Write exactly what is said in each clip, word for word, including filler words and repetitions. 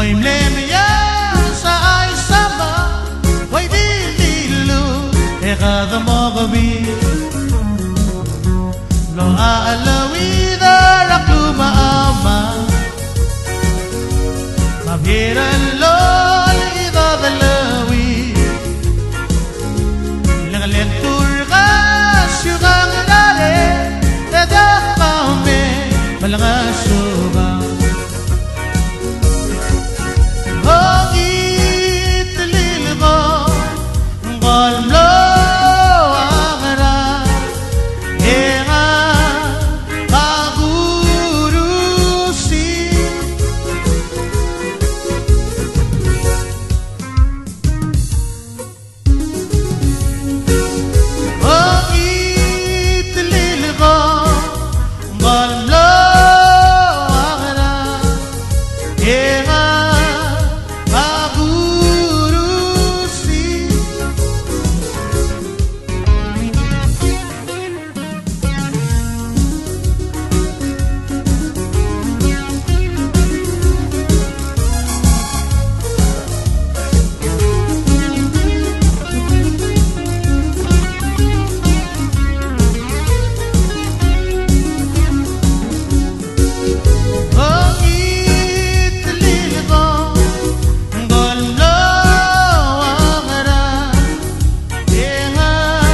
Oi mle mias a Aisama, oi di dilu e kede mo kebii. Lo a cheleuid er a klumamang, me a Bierellol e kede leuid. Lenglentur ka siukang er a reng, e diak a me, me lengesukang. Ongit lilekong, ng kol mlo a ngerang, e ngar a kurusi. Ongit lilekong, ng kol mlo a ngerang, e ngar a kurusi. Ongit lilekong, ng kol mlo a ngerang, e ngar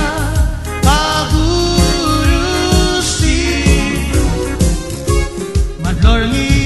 a kurusi. Me a dlor ngii